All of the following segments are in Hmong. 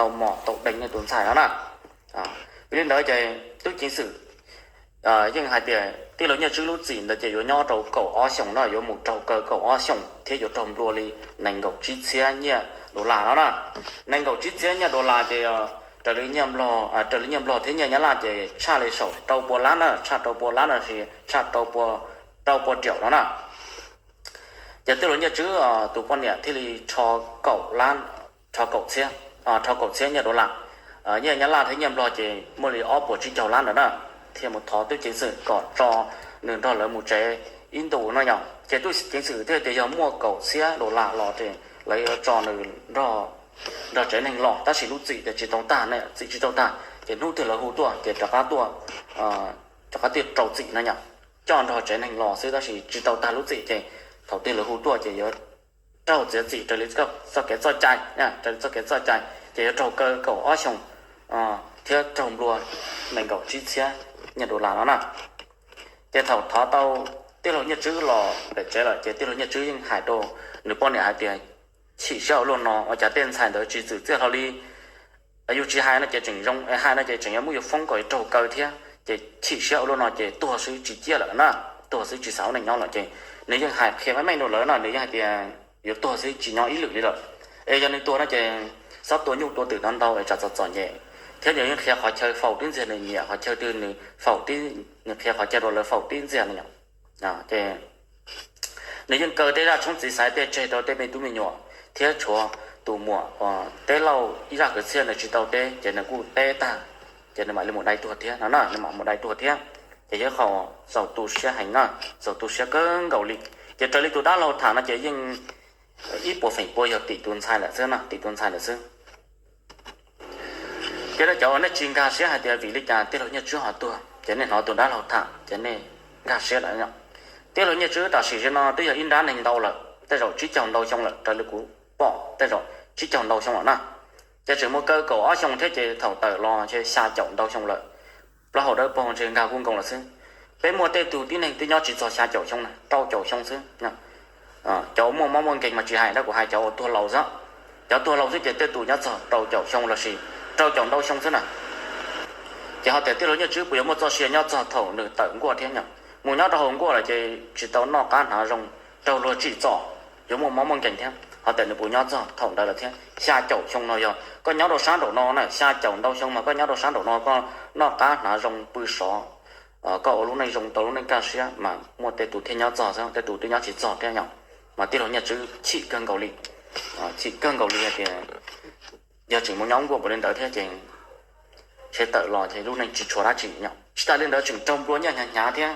tau mom tau deev nej tus ntxhais no na. Vim li ntawd ces tub ceev xwm yeej hais tias tij laug Nyiaj Tswb lub txim ntawd ces yuav nyob rau kaum ob xyoos no, yuav mus raug kaw kaum ob xyoos thiab yuav raug nplua li nees nkaum tsib txhiab nyiaj dollar no na. Nees nkaum tsib txhiab nyiaj dollar ces raws li nyiaj Nplog thiab nyiaj Nyab Laj ces tshaj li saum rau pua lab na, tshaj rau pua lab no, tshaj rau pua riaum no na. Ces tij laug Nyiaj Tswb tus poj niam thiaj li rho kaum lab, rho kaum txhiab, rho kaum txhiab nyiaj dollar. Nyiaj Nyab Laj thiab nyiaj Nplog ces muaj li ob puas tsib caug lab ntawd na, thiaj mus thov tub ceev xwm kom tso nws nrog lawv mus tsev ib ntus no yom. Ces tub ceev xwm thiaj tias yog muaj kaum txhiab dollar los ces lawv yuav tso nws nrog tsev neeg los, tab sis lub txim ces tsis tau tag ne, txim tsis tau tag ces hnub twg lawv hu tuaj ces rov qab tuaj, rov qab tuaj rau txim no yom. Coj nrog tsev neeg los xwb tab sis tsis tau tag lub txim ces thaum twg lawv hu tuaj ces yuav raug txiav txim raws li txoj kev txoj cai, raws li txoj kev txoj cai ces yuav raug kaw kaum ob xyoos thiab raug nplua nees nkaum tsib txhiab nyiaj dollar no na. Ces thaum thov tau tij laug Nyiaj Tswb los pem tsev lawm ces tij laug Nyiaj Tswb yeej hais rau nws poj niam hais tias, chim siab ua luaj no ua cas tej ntxhais ntawd tsis txwm txiaj hlo li. Yus tsis hais no ces tseem zoo, hais no ces tseem yuav muab yus foob kom raug kaw thiab, ces chim siab ua luaj no ces tuag xwb tsis ciaj lawm na, tuag xwb tsis xav ua neej nyob lawm. Ces nws yeej hais qhia meej meej rau lawv no, nws yeej hais tias yuav tuag xwb tsis nyob ib lwm li lawm. Es yog nws tuag no ces xob tua nyuj tua twm ntau ntau es tsam txom txom nyem, thiab nws yeej qhia qhov chaw faus tib ntxiag nws nyiam, qhov chaw twg nws faus tib, nws qhia qhov chaw rau lawv faus tib ntxiag no. Ces nws yeej kaw tej zaj tshoob txiv xaiv tej tseg rau tej me tub me nyuam thiab tshuav tus muam uas teb lauj ib zaj kwv txhiaj nws tsis tau teb ces nws kuj teb tag, ces nws mam li mus dai tuag thiab no na, nws mam mus dai tuag thiab. Ces yog qhov txaus tu siab heev na, txaus tu siab kawg nkaus li. Ces raws li tus dab laug tham no ces yeej ib puas feem pua yog tim tus ntxhais lawm xwb no, tim tus ntxhais lawm xwb. Ces nej cov uas nej tsis nkag siab hais tias vim li cas tij laug Nyiaj Tswb ho tuag ces nej hnov tus dab laug tham ces nej nkag siab lawm. Tij laug Nyiaj Tswb tam sim no twb yog ib nrab neeg ntau lawm, tej zaum tsib caug ntau xyoo lawm raws li kuv pom tej zaum tsib caug ntau xyoo lawm na. Ces tseem mus kaw kaum ob xyoo thiab ces thaum tawm los ces xya caum ntau xyoo lawm. Plaub hau dawb paug ntshe nkag kuj nkoos lawm xwb. Peb muaj tej tug tib neeg twb nyob tsis txog xya caum xyoo na, rau caum xyoo xwb. Cov uas muaj mob muaj nkeeg mas tsis hais, tab kuv hais cov uas tuag laus xwb. Cov tuag laus xwb ces tej tus nyob txog rau caum xyoo lossis rau caum ntau xyoo xwb na. Ces ho tias tij laug Nyiaj Tswb puas yuav muaj txoj sia nyob txog thaum nws tawm nkuaj thiab no? Mus nyob rau hauv nkuaj lawm ces tsis tau noj qab hnav zoo, raug luag tsim txom, yuav muaj mob muaj nkeeg thiab. Ho tias nws puas nyob txog thaum ntawd lawm thiab? Xya caum xyoo no yog koj nyob rau sab nraum no na, xya caum ntau xyoo mas koj nyob rau sab nraum no koj noj qab hnav zoo pw sov, koj ua lub neej zoo tau lub neej kaj siab mas muaj tej tus thiaj nyob txog xwb, tej tus twb nyob tsis txog thiab no. Mas tij laug Nyiaj Tswb chim kawg nkaus li, chim kawg nkaus li hais tias yog tseem mus nyob nkuaj npaum li ntawd thiab ces ntshe tawm los ces lub neej tsis tshuav dab tsi no. Tsis tas li ntawd tseem raug nplua nyiaj hnyav hnyav thiab.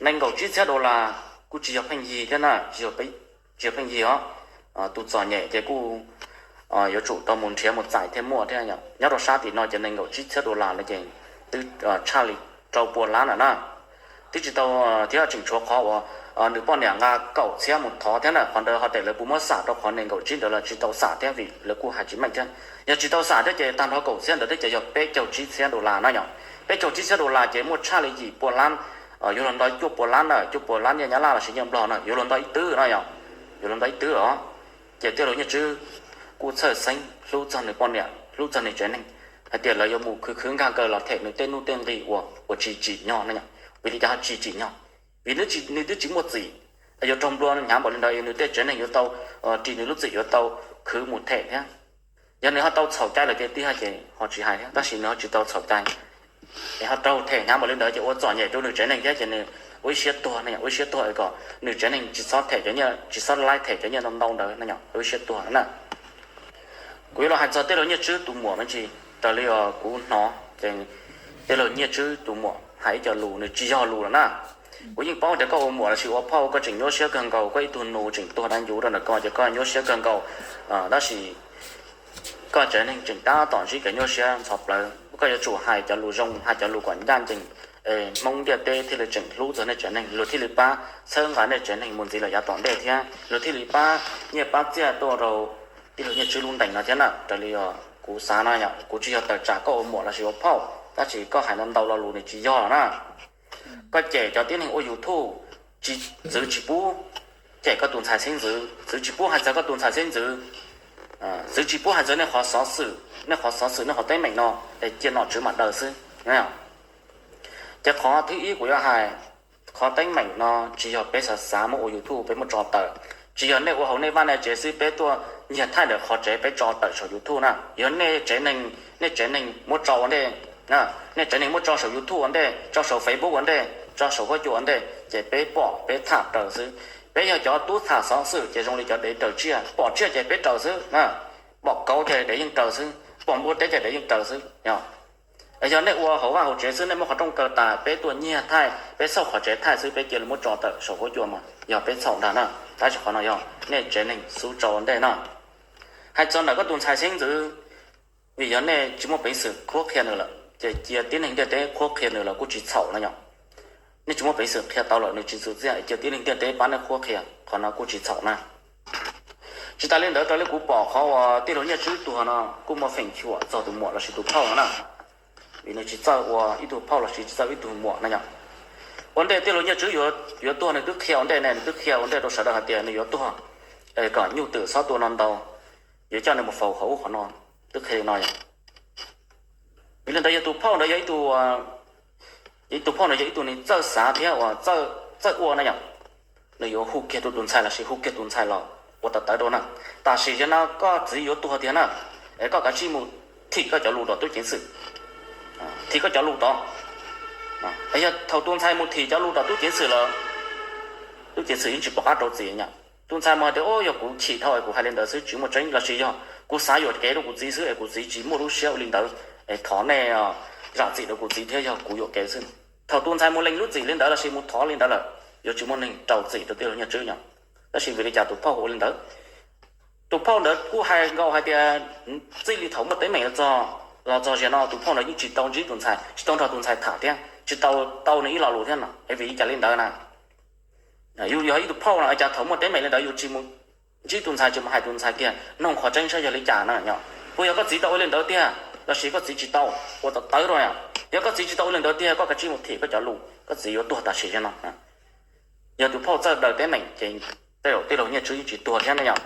Nees nkaum tsib txhiab dollar kuj tsis yog pheej yig thiab na, tsis yog pheej yig os. Tus txom nyem ces kuj yuav tsum tau mus nrhiav mus txais thiaj muaj thiab. Nyob rau sab tim no ces nees nkaum tsib txhiab dollar no ces twb tshaj li rau pua lab lawm na. Twb tsis tau, thiab tseem tshuav qhov uas nws poj niam nqa kaum txhiab mus thov thiab na, qhov ntawd ho tias lawv puas muab xam rau qhov nees nkaum tsib ntawd los tsis tau xam thiab vim lawv kuj hais tsis meej thiab. Yog tsis tau xam thiab ces tag nrho kaum txhiab ntawd thiab ces yog peb caug tsib txhiab dollar no yom. Peb caug tsib txhiab dollar ces muaj tshaj li yim pua lab, yuav luag nto cuaj pua lab na, cuaj pua lab nyiaj Nyab Laj lossis nyiaj Nplog no yuav luag nto ib twb no yom, yuav luag nto ib twb os. Ces tij laug Nyiaj Tswb kuj txhawj xeeb hlub txog nws poj niam hlub txog nws tsev neeg, hais tias lawv yuav mus khwv khwv nkag kaw los them nws tej nuj tej nqi uas uas tsis tsim nyog no yom. Vim li cas ho tsis tsim nyog? Vim nws twb tsis muaj txim, yuav raug nplua hnyav npaum li ntawd nws tej tsev neeg yuav tau ris nws lub txim, yuav tau khwv mus them thiab. Yog nws ho tau txhaum cai lawm tiag tiag ces ho tsis hais thiab, tab sis nws ho tsis tau txhaum cai es ho raug them hnyav npaum li ntawd ces ua txom nyem rau nws tsev neeg thiab ces nws ua ib siab tuag no, ua ib siab tuag kom nws tsev neeg tsis txhob them cov nyiaj, tsis txhob laib them cov nyiaj ntau ntau ntawd no, ua ib siab tuag na. Kuv yuav los hais txog tij laug Nyiaj Tswb tus muam me ntsis. Raws li uas kuv hnov ces tij laug Nyiaj Tswb tus muam hais ib co lus nws tsis yog lus lawm na. Kuv yeej paub tias koj ua muam lossis ua phauj koj tseem nyuaj siab kawg nkaus, koj ib tug nus tseem tuag dab ncuv rau ntawm koj ces koj nyuaj siab kawg nkaus, tab sis koj tsev neeg tseem tab tom ntsib kev nyuaj siab ntxhov plawv, koj yuav tsum hais cov lus zoo, hais cov lus kom ncaj ncees, Hmoob ntiaj teb thiaj li tseem hlub txog nej tsev neeg, luag thiaj li pab txhawb nqa nej tsev neeg mus ntxiv lawm yav tom ntej thiab luag thiaj li pab nyiaj pab txiaj tuaj rau tij laug Nyiaj Tswb lub ntees no thiab na. Raws li kuv xav no yom, kuv tsis yog tawm tsam koj ua muam lossis ua phauj, tab sis koj hais ntau ntau lo lus nws tsis yog na. Koj cem cov tib neeg ua YouTube, txwv tsis pub cem koj tus ntxhais xeeb ntxwv, txwv tsis pub hais txog koj tus ntxhais xeeb ntxwv. Txwv tsis pub hais txog nej qhov xov xwm, nej qhov xov xwm, nej qhov teeb meem no, es cia nom tswv mam daws xwb. Ces qhov thib ib kuv yuav hais, qhov teeb meem no tsis yog peb xav xav muab ua YouTube peb muab tso tawm, tsis yog nej ua hauv nej vaj nej tsev xwb peb tuaj nyiag thaij ntawm qhov tsev peb tso tawm saum YouTube na. Yog nej tsev neeg, nej tsev neeg muab tso ua ntej, nej tsev neeg muab tso saum YouTube ua ntej, tso saum Facebook ua ntej, tso saum huab cua ua ntej ces peb pom peb tham raws xwb. Peb yog cov tub tham xov xwm ces zoo li cov dev raws tsiaj, pom tsiaj ces peb raws xwb. Pom kauv ces dev yeej raws xwb, pom npua teb ces dev yeej raws xwb. Yog nej ua hauv vaj hauv tsev xwb nej muab qhov rooj kaw tas peb tuaj nyiag thaij, peb xauj qhov tsev thaij xwb peb cia li muab tso tawm saum huab cua mas yog peb txhaum ntag na. Tab sis qhov no yog nej tsev neeg xub tso ua ntej na. Hais txog ntawm koj tus ntxhais xeeb ntxwv, vim yog nej tsis muaj peev xwm qhuab qhia nws lawm ces cia tib neeg ntiaj teb qhuab qhia nws los kuj tsis txhaum na yom. Nej tsis muaj peev xwm qhia tau lawm nws tsis txwv txiaj, cia tib neeg ntiaj teb pab nej qhuab qhia, qhov no kuj tsis txhaum na. Tsis tas li ntawd raws li kuv pom qhov uas tij laug Nyiaj Tswb tuag no kuj muaj feem xyuam txog tus muam lossis tus phauj no na. Vim nws tsis txawj ua ib tug phauj lossis tsis txawj ib tug muam na yom. Ua ntej tij laug Nyiaj Tswb yuav tuag nws twb qhia ua ntej ne, nws twb qhia ua ntej rau sawv daws hais tias nws yuav tuag, kom nyuj twm xob tua no ntau, yuav coj nws mus faus hauv ub qhov no, twb qhia li no yom. Vim li ntawd yog tus phauj ntawd yog ib tug, ib tug phauj ntawd yog ib tug neeg txawj xav thiab uas txawj ua na yom. Nws yuav hu kiag rau tus ntxhais lossis hu kiag tus ntxhais los ua tawv tawv rau na. Tam sim no koj txiv yuav tuag tiag na, es koj kav tsij mus thim koj cov lus rau tub ceev xwm, thim koj cov lus rau. Yog thaum tus ntxhais mus thim cov lus rau tub ceev xwm lawm, tub ceev xwm yeej tsis pom qab rau txim yom. Tus ntxhais mus hais tias, yog kuv chim dhau es kuv hais li ntawd xwb tsis muaj tseeb, lossis yog kuv xav yuam kev rau kuv txiv xwb es kuv txiv tsis muaj lub siab ua li ntawd, es thov nej zam txim rau kuv txiv thiab, yog kuv yuam kev xwb. Thaum tus ntxhais mus lees lub txim li ntawd lossis mus thov li ntawd lawm, yuav tsis muaj neeg rau txim rau tij laug Nyiaj Tswb yom. Tab sis vim li cas tus phauj ua li ntawd? Tus phauj ntawd kuj hais nkaus hais tias txij li thaum muaj teeb meem los txog, los txog zaum no tus phauj ntawd yeej tsis tau ntsib tus ntxhais, tsis tau nrog tus ntxhais tham thiab tsis tau tau nws ib lo lus thiab no. Es vim li cas li ntawd na? Yus yog ib tug phauj no cas thaum muaj teeb meem li ntawd yus tsis mus ntsib tus ntxhais, tsis mus hais tus ntxhais kiag nug qhov tseeb saib yog li cas na yom? Puas yog koj txiv tau ua li ntawd tiag lossis koj txiv tsis tau ua tawv tawv rau yom? Yog koj txiv tsis tau ua li ntawd tiag koj kav tsij mus thim koj cov lus, koj txiv yuav tuag tam sim no. Yog tus phauj txawj daws teeb meem ces tej zaum tij laug Nyiaj Tswb yeej tsis tuag thiab ne yom.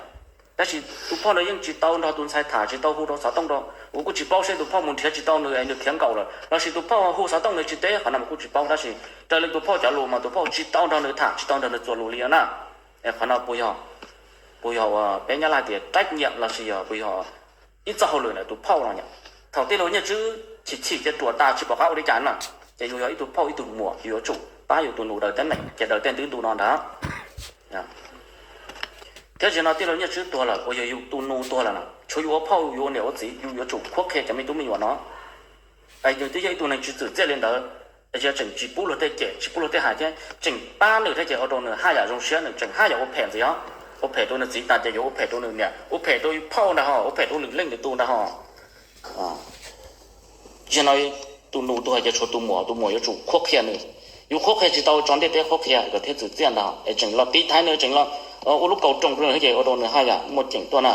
Tab sis tus phauj ntawd yeej tsis tau nrog tus ntxhais tham, tsis tau hu rau xov tooj rau, kuv kuj tsis paub seb tus phauj mus nrhiav tsis tau nws es nws khiav nkaum lawm lossis tus phauj hu xov tooj nws tsis teb, qhov no mas kuj tsis paub. Tab sis raws li tus phauj cov lus mas tus phauj tsis tau nrog nws tham, tsis tau nrog nws txuas lus li na. Es qhov no puas yog, puas yog uas peb Nyab Laj tias trách nhiệm lossis yog puas yog ib txoj hauj lwm ntawm tus phauj no yom? Thaum tij laug Nyiaj Tswb chim chim ces ruam tas tsis pom qab ua li cas na, ces yus yog ib tug phauj ib tug muam yus yuav tsum pab yus tus nus daws teeb meem ces daws tej ntu no ntag. Thiab zaum no tij laug Nyiaj Tswb tuag lawm uas yog yus tus nus tuag lawm na, tshuav yus ua phauj yus ua niam ua txiv yus yuav tsum qhuab qhia cov me tub me nyuam no. Nws twb yog ib tug neeg tsis txwm txiaj li ntawd, es yog tseem tsis pub luag tej cem tsis pub luag tej hais thiab tseem pab nws thiab ces ua rau nws haj yam zoo siab, nws tseem haj yam ua phem ntxiv os. Ua phem rau nws txiv tas ces yuav ua phem rau nws niam, ua phem rau phauj ntag ho, ua phem rau lwm leej lwm tus ntag ho. Zaum no tus nus tuag ces tshuav tus muam, tus muam yuav tsum qhuab qhia nws. Yus qhuab qhia tsis tau tso ntiaj teb qhuab qhia kom thiaj txwm txiaj ntag, es tseem los tiv thaiv nws, tseem los ua lub kaus roos rau nws ces ua rau nws haj yam muaj ceem tuaj na.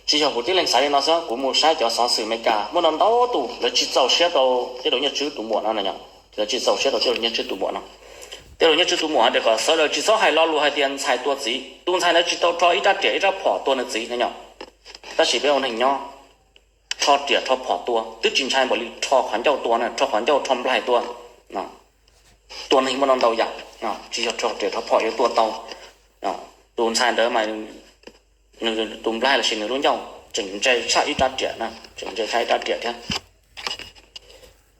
Tsis yog kuv tib leeg xav li no xwb, kuv mus saib cov xov xwm Amelikas muaj ntau ntau tus lawv tsis txaus siab rau tij laug Nyiaj Tswb tus muam no na yom. Lawv tsis txaus siab rau tij laug Nyiaj Tswb tus muam no. Tij laug Nyiaj Tswb tus muam hais tias kom sawv daws tsis txhob hais lo lus hais tias ntxhais tua txiv. Tus ntxhais ntawd tsis tau rho ib rab riam ib rab phom tua nws txiv na yom. Tab sis peb ua neeg nyob, rho riam rho phom tua twb tsis ntshai npaum li rho qhov ncauj tua na, rho qhov ncauj rho nplaig tua. Tua neeg muaj ntau ntau yam, tsis yog rho riam rho phom yuav tua tau. Tus ntxhais ntawd mas nws tus nplaig lossis nws lub ncauj tseem ntse tshaj ib rab riam na, tseem ntse tshaj ib rab riam thiab.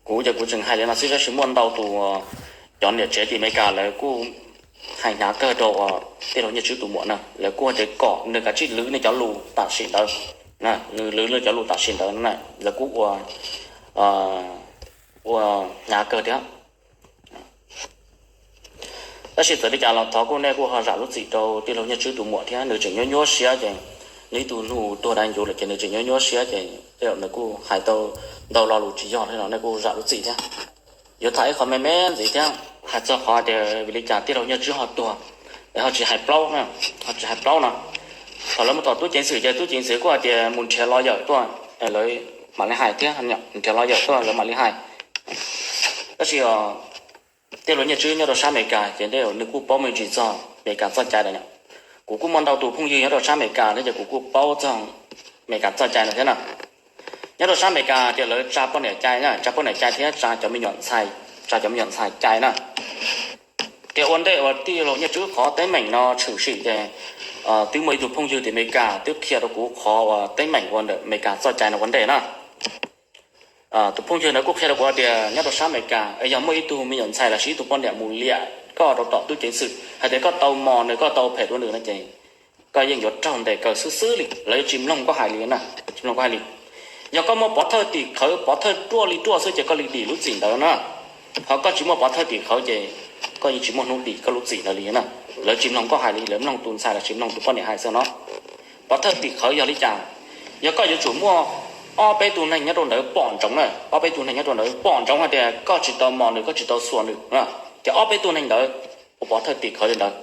Kuv ces kuv tseem hais li no xwb tab sis muaj ntau tus cov niam tsev tim Amelikas lawv kuj hais hnyav kawg rau tij laug Nyiaj Tswb tus muam na, lawv kuj hais tias kom nws kav tsij lwv nws cov lus tam sim ntawd, lwv nws cov lus tam sim ntawd na, lawv kuj ua, ua hnyav kawg thiab. Tab sis txawm li cas los thov kuj nej kuj ho zam lub txim rau tij laug Nyiaj Tswb tus muam thiab, nws tseem nyuaj nyuaj siab ces nws ib tug nus tuag dai ncuv lawm ces nws tseem nyuaj nyuaj siab ces tej zaum nws kuj hais tau ntau lo lus tsis yog li no, nej kuj zam lub txim thiab. Yuav tham ib qho me me ntxiv thiab, hais txog qhov tias vim li cas tij laug Nyiaj Tswb ho tuag es ho tsis hais plaub, ho tsis hais plaub no. Thaum lawv mus tom tub ceev xwm ces tub ceev xwm kuj hais tias mus nrhiav los yawm tuaj, lawv mam li hais thiab, nrhiav los yawm tuaj lawv mam li hais. Tab sis tij laug Nyiaj Tswb nyob rau sab Amelikas ces tej zaum nws kuj paub me ntsis txog Amelikas txoj cai lawm. Kuv kuj muaj ntau tus phooj ywg nyob rau sab Amelikas thiab ces kuv kuj paub txog Amelikas txoj cai no thiab na. Nyob rau sab Amelikas tias lawv tsa poj niam cai, tsa poj niam cai thiab tsa cov me nyuam ntxhais, tsa cov me nyuam ntxhais cai na. Tias ua ntej uas tij laug Nyiaj Tswb qhov teeb meem no tshwm sim ces twb muaj ib tug phooj ywg tim Amelikas twb qhia rau kuv qhov uas teeb meem ua ntawm Amelikas txoj cai no ua ntej na. Tus phooj ywg ntawd kuj qhia rau kuv tias nyob rau sab Amelikas es yog muaj ib tug me nyuam ntxhais los sis ib tug poj niam mus liam koj rau tom tub ceev xwm hais tias koj tau mos nws, koj tau phem rau nws no ces koj yeej yuav raug ntes kaw xwb xwb li, lawv yuav tsis mloog koj hais li na, tsis mloog koj hais li. Yog koj muaj pov thawj tim khawv, pov thawj ruaj li ruaj xwb ces koj li dim lub txim ntawd na. Ho koj tsis muaj pov thawj tim khawv ces koj yeej tsis muaj hnub dim koj lub txim ntawd li na. Lawv tsis mloog koj hais li, lawv mloog tus ntxhais los sis mloog tus poj niam hais xwb no. Pov thawj tim khawv yog li cas? Yog koj yuav tsum muaj ob peb tug neeg nyob rau ntawd pom ntsoov na, ob peb tug neeg nyob rau ntawd pom ntsoov hais tias koj tsis tau mos nws, koj tsis tau xuas nws, ces ob peb tug neeg ntawd ua pov thawj tim khawv li ntawd.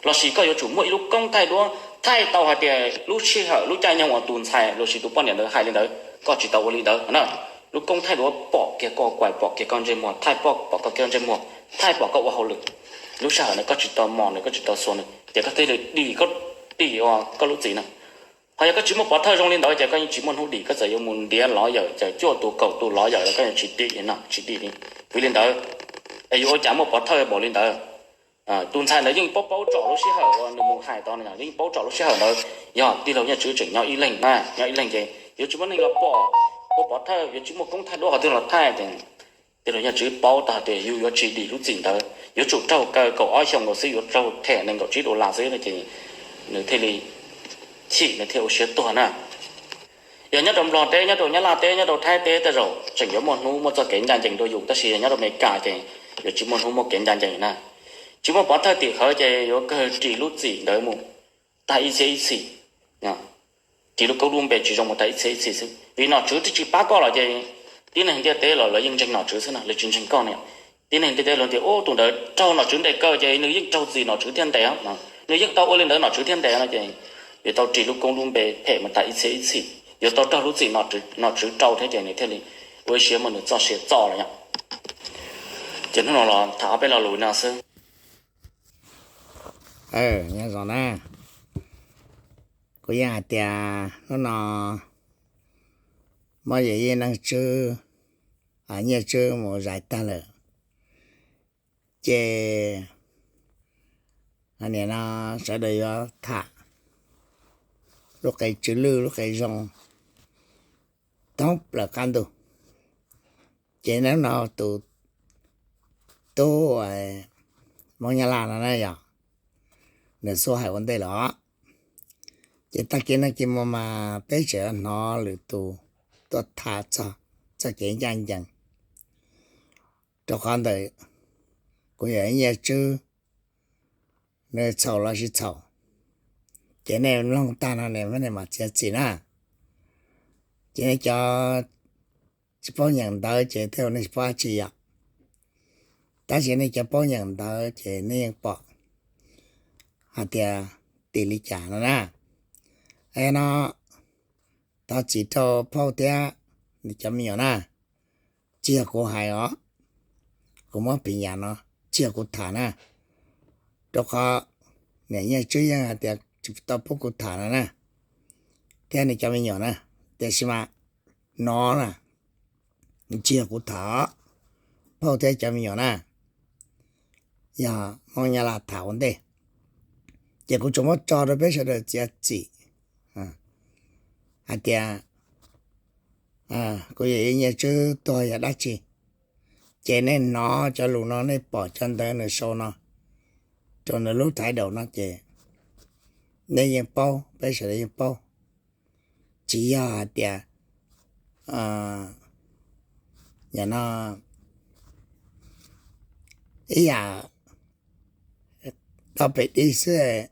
Los sis koj yuav tsum muaj ib lub koob thaij duab thaij tau hais tias lub sij hawm lub caij nyoog uas tus ntxhais los sis tus poj niam ntawd hais li ntawd koj tsis tau ua li ntawd na. Lub koob thaij duab pom kiag koj kuais, pom kiag koj ntsej muag, thaij pom, pom koj kiag ntsej muag, thaij pom koj ua hauj lwm. Lub sij hawm ntawd koj tsis tau mos nws, koj tsis tau xuas nws ces koj thiaj li dim, koj dim ua koj lub txim na. Ho yog koj tsis muaj pov thawj zoo li ntawd ces koj yeej tsis muaj hnub dim, koj txawm yuav mus ntiav lawyer, txawm cuaj tus kaum tus lawyer los koj yeej tsis dim no, tsis dim li. Vim li ntawd es yuav ua cas muaj pov thawj npaum li ntawd? Tus ntxhais ntawd yeej paub paub txog lub sij hawm uas nws mus hais tod no, yeej paub txog lub sij hawm ntawd. Yog tij laug Nyiaj Tswb tseem nyob ib leeg na, nyob ib leeg ces yuav tsis muaj neeg los pom ua pov thawj, yuav tsis muaj koob thaij duab qhov twg los thaij ces tij laug Nyiaj Tswb paub tau hais tias yus yuav tsis dim lub txim ntawd, yuav tsum raug kaw kaum ob xyoos nkaus xwb, yuav raug them nees nkaum tsib dollar xwb no ces nws thiaj li chim, nws thiaj ua siab tuag na. Yog nyob rau Nplog teb, nyob rau Nyab Laj teb, nyob rau Thaib teb tej zaum tseem yuav muaj hnub muaj txoj kev ncaj ncees dua yus, tab sis yog nyob rau Amelikas ces yuav tsis muaj hnub muaj kev ncaj ncees na. Tsis muaj pov thawj tim khawv ces yuav kawg ris lub txim ntawd mus tag ib txhiab ib txhis, ris lub koob lub npe tsis zoo mus tag ib txhiab ib txhis xwb. Vim nom tswv twb tsis pab koj los ces tib neeg ntiaj teb los lawv yeej ntseeg nom tswv xwb no, lawv tsis ntseeg koj ne. Tib neeg ntiaj teb lawv tias ub, tus ntawd raug nom tswv ntes kaw ces nws yeej raug txim nom tswv thiaj ntes, nws yeej tau ua li ntawd nom tswv thiaj ntes no ces yuav tau ris lub koob lub npe phem mus tag ib txhiab ib txhis, yuav tau raug lub txim nom tswv rau thiab ces nws thiaj li ua ib siab muaj nws txoj sia txo lawm yom. Ces hnub no los tham ob peb lo lus no xwb. Nyob zoo na, kuv yeej hais tias hnub no muab yawm yij Neej Tswb, Nyiaj Tswb mus zais tag lawm ces nim no sawv daws yuav tham lub qe tsw lwj lub qe zoo thoob plaws qab ntuj. Ces hnub no tus tub Hmoob Nyab Laj no na yog nws xub hais ua ntej los, ces tag kis no kis mus mas peb tseem hnov lwm tus tuaj tham txog txoj kev ncaj ncees. Rau qhov ntawm kuv yawm Nyiaj Tswb nws txhaum los tsis txhaum, ces nej mloog tag no nej mam txiav txim na. Ces nej cov tsis paub nyeem ntawv ces tej zaum nej tsis paub dab tsi yom. Tab sis nej cov paub nyeem ntawv ces nej yeej pom hais tias tim li cas no na. Es no thov txim rau phauj thiab nws cov me nyuam na, tsis yog kuv hais os, kuv muab piv yam no, tsis yog kuv tham na. Rau qhov niam Nyiaj Tswb yeej hais tias tsis tau pub kuv tham no na, thiab nws cov me nyuam na. Tiam sis mas no na, tsis yog kuv tham, phauj thiab cov me nyuam na, yog Hmoob Nyab Laj tham ua ntej. Ces kuv tsuas muab tso rau peb sawv daws txiav txim hais tias kuv yawm yij Nyiaj Tswb tuag yog dab tsi. Ces nej hnov cov lus no, nej pom cov ntawv nws sau no rau nws lub thaiv daus no ces nej yeej paub, peb sawv daws yeej paub. Tsis yog hais tias no ib yam tau pem dib xwb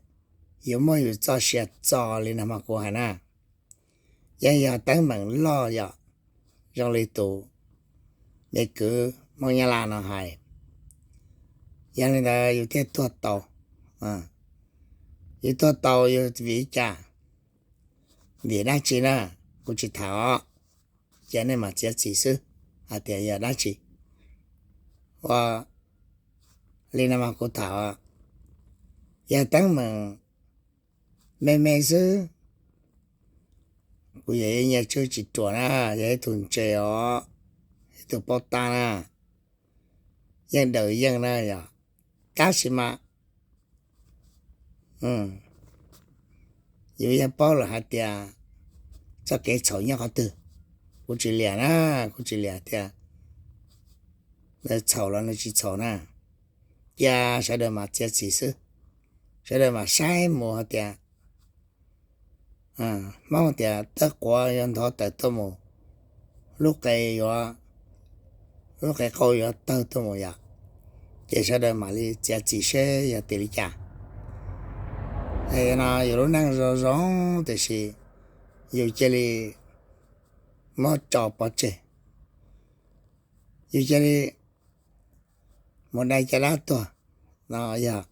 yuav muab yus txoj sia txo li no mas kuv hais na. Yeej yog teeb meem loj yom, zoo li tus me kwv Hmoob Nyab Laj no hais. Yog li ntawd yus thiaj tuag tau. Yus tuag tau yus vim li cas, vim dab tsi na, kuv tsis tham os. Ces nej mam txiav txim xwb hais tias yog dab tsi. Ua li no mas kuv tham os, yog teeb meem me me xwb. Kuv yog ib nyiaj tswb tsis ruam na, yog ib tug ntse os, ib tug paub tab na, yeej daws yeej na yog. Tab sis mas yus yeej paub lawm hais tias txoj kev txhaum nyob qhov twg. Kuv tsis liam na, kuv tsis liam tias nws txhaum los nws tsis txhaum na. Cia sawv daws mam txiav txim xwb, sawv daws mam saib mus hais tias Hmoob tias tawb quav yuav ntov tawm tuaj mus, lub qe yuav, lub qe qau yuav tawg tuaj mus yom. Ces sawv daws mam li txiav txim seb yog tim li cas. No yus lub neej zoo zoo tiam sis yus cia li muab tso pov tseg, yus cia li mus dai caj dab tuag no yog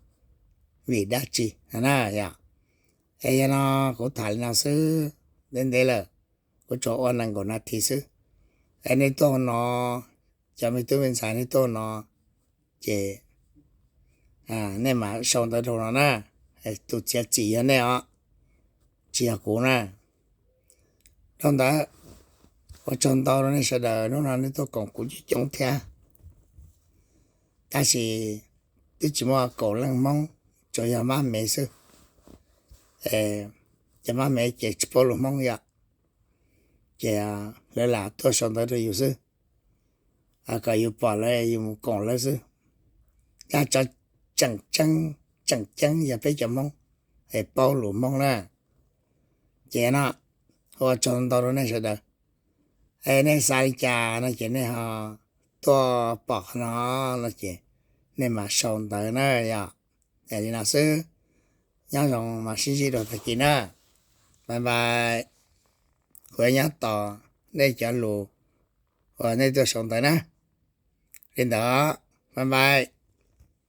vim dab tsi na yom? Es yog no kuv tham li no xwb, ntev ntev lawm, kuv tsuas ua nees nkaum nas this xwb. Es nej tuaj no, cov me tub me ntxhais nej tuaj no, ces nej mam sau ntawv rau no na. Tus txiav txim yog nej os, tsis yog kuv na. Dhau ntawd, ua tsaug ntau rau nej sawv daws hnub no nej tuaj koom kuv coob coob thiab. Tab sis twb tsis muaj kaum leej Hmoob, tsuas yog mab mev xwb. Cov mab mev ces tsis paub lus Hmoob yom, ces lawv lam tuaj sau ntawv rau yus xwb, kom yus pom lawv yus mus koom lawv xwb. Tab sis tseem ceeb, tseem ceeb yog peb cov Hmoob es paub lus Hmoob na. Ces no, ua tsaug ntau rau nej sawv daws. Es nej xav li cas no ces nej ho tuaj pom qhov no no ces nej mam sau ntawv na yom. Es li no xwb, nyob zoo mas sib ntsib dua tag kis na. Bye bye. Kuv yuav nyob tos nej cov lus uas nej tuaj sau ntawv na. Li ntawd, bye bye.